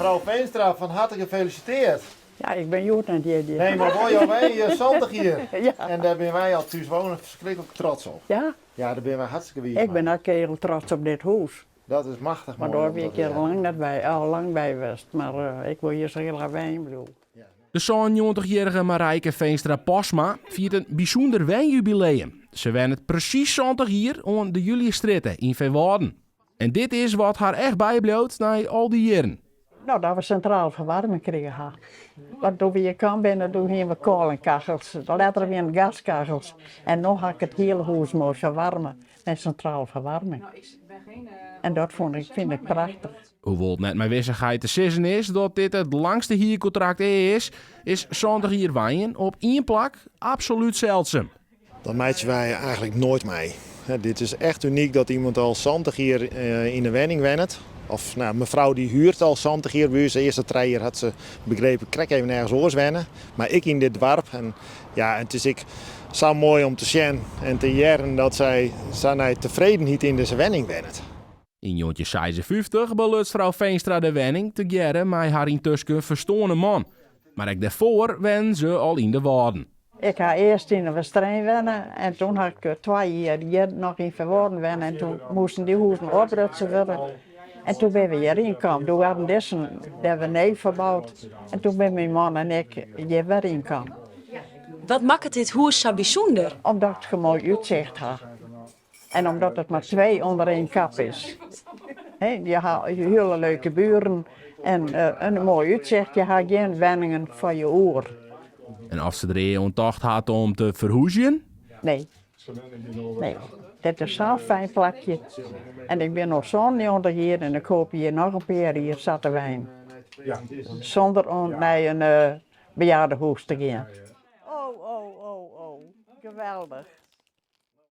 Mevrouw Veenstra, fan harte gefeliciteerd. Ja, ik bin hjoed net jierdei. Nee, mar wol jo wenje 70 jier. Ja. En dêr binne wy as Thús Wonen ferskriklik trots op. Ja? Ja, dêr binne wy hartstikke wiis Ik bin mei. ek hiel trots op dit hûs. Dat is machtich Want moai dêr om wie dat ik te hjir al hearren. lang net by, al lang by west. Mar ik wol hjir sa hiel graach wenjen bliuwe. De 97-jierrige Marijke Veenstra-Postma fiert in bysûnder wenjubileum. Se wennet presys 70 jier oan de Juliusstrjitte yn Feanwâlden. En dit is wat har echt bybliuwt nei al dy jierren. No, dat we sintrale ferwaarming krigen ha. Want doe't we hjir kaam binne, doe hiene we koalenkachels. Letter wiene it gaskachels. En no ha ik it hiele hûs moai ferwaarme mei sintrale ferwaarming. En dat fûn ik, fyn ik prachtich. Hoewol't net mei wissichheid te sizzen is dat dit it langste hierkontrakt ea is, is 70 jier wenjen op ien plak absolút seldsum. Dat meitsje wy eigenlik noait mei. Dit is echt unyk dat iemand al 70 jier yn de wenning wennet. Of nou, mevrouw dy huurt al 70 jier by ús. De earste 3 jier hat se, begreep ik, krekt even ergens oars wenne. Mar ek yn dit doarp. En ja, it is ek sa moai om te sjen en te hearren dat sy sa nei tefredenheid yn dizze wenning wennet. Yn 1956 beluts frou Veenstra de wenning tegearre mei har yntusken ferstoarne man. Mar ek dêrfoar wennen se al yn de Wâlden. Ik ha earst yn de Westereen wenne en toen ha ik 2 jier hjir noch yn Feanwâlden wenne en toen moasten dy hûzen opbrutsen wurde. En toen binne we hjir ynkaam. Doe waarden dizze dêr wer nij ferboud en toen binne myn man en ik hjir wer ynkaam. Wat makket dit hûs sa bysûnder? Omdat ik in moai útsicht ha. En omdat it mar twee ûnder één kap is. Je ha hiele leuke buren en in moai útsicht. Je ha gjin wenningen foar je oer. En oft se der ea oan tocht hat om te ferhúzjen? Nee. Nee. Dit is sa'n fijn plakje. En ik bin no 97 jier en ik hoopje hjir noch in pear jier sa te wenjen. Sûnder oan nei in bejaardehûs te gean. Oh, oh, oh, oh. Geweldich.